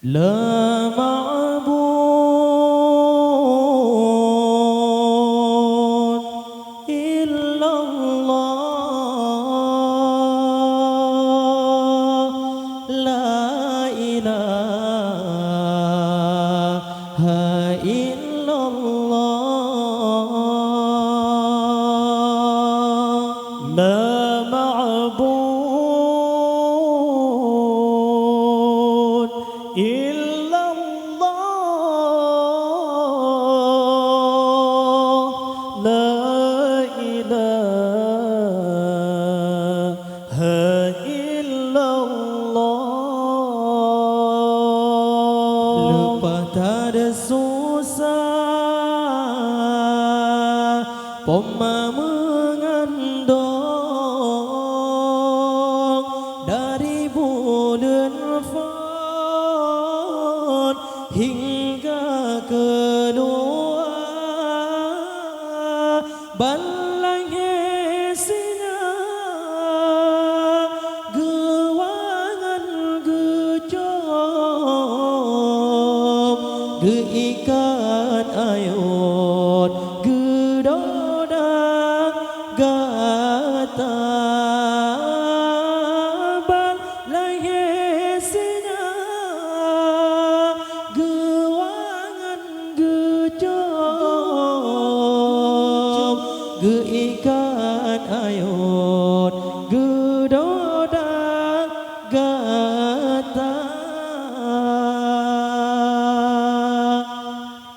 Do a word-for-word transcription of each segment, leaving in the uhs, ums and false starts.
La ma'bud illallah, la ilaha illallah. La ma'bud illallah, la ilaha illallah. Leupah that susah, poma meungandong dari buleuen phon hingga keuluwa ban lahé sinyak geuwangan geucom, geuikat ayot geudoda gata ban lahé sinyak geuwangan geucom, geuikat ayot geudoda gata.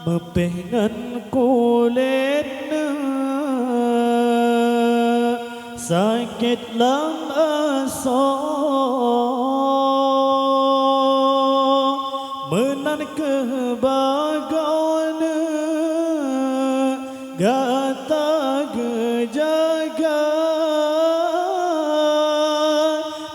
Meupéh ngon kulét neuh sakét lam asoe, meunan kheueh bagoe neuh gata geujaga.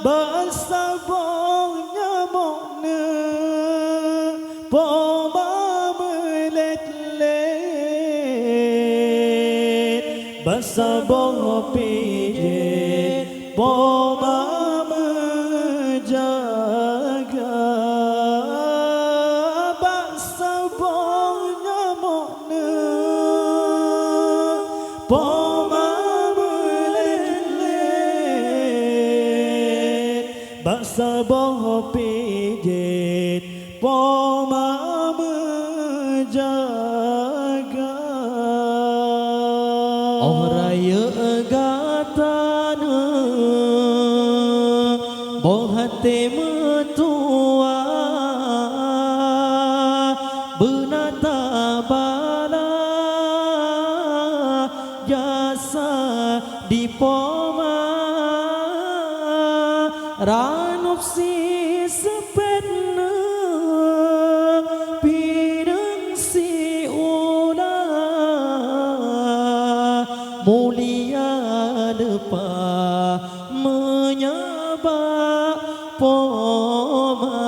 Bak saboh nyamok neuh poma meulét-lét, bak saboh pih jeuet poma meujaga. Bak saboh nyamok neuh poma meulét-lét, bak saboh pih jeuet poma meujaga. Óh rayeuk gata neuh boh até meutuwa, beuna tabala jasa di poma. Ranub siseupet neuh pineung siula, mulia leupah meunyoe bak poma.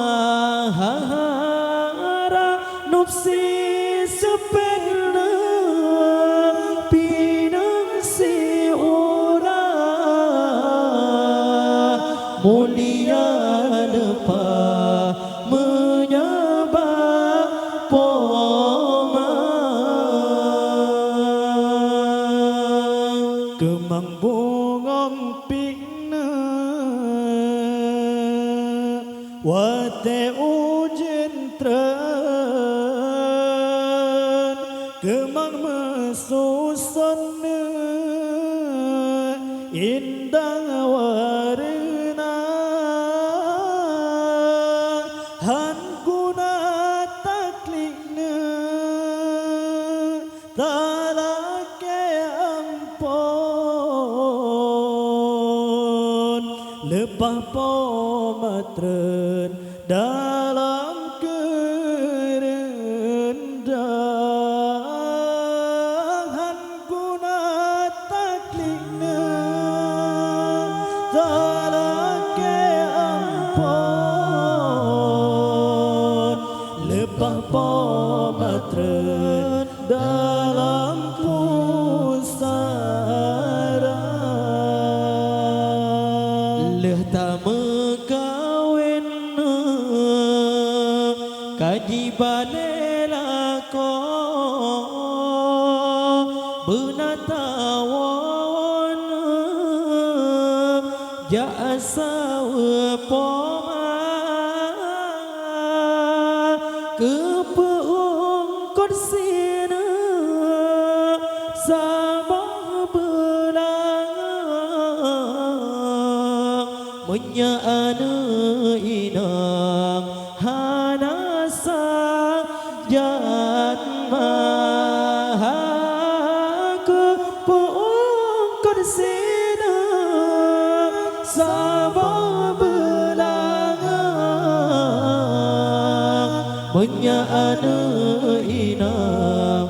Ranub siseupet neuh pineung siura, mulia leupah meunyoe bak poma. Keumang bungöng pih neuh watée ujeuen treun, keumang meususon neuh indah wareuna, han guna taklik neuh talakée amphon, leupah poma treun dalam keureundahan. Guna taklik neuh talakée amphon, leupah poma treun dalam pusara. Lheueh tameukawen neuh Ka jibalée lakoe beunatawon jak saweue poma keu peuungkot sineuk saboh beulangöng. Meunyoe aneuëk inong hana sajan maha keu peuungkot sineuk saboh beulangöng. Meunyoe aneuëk inong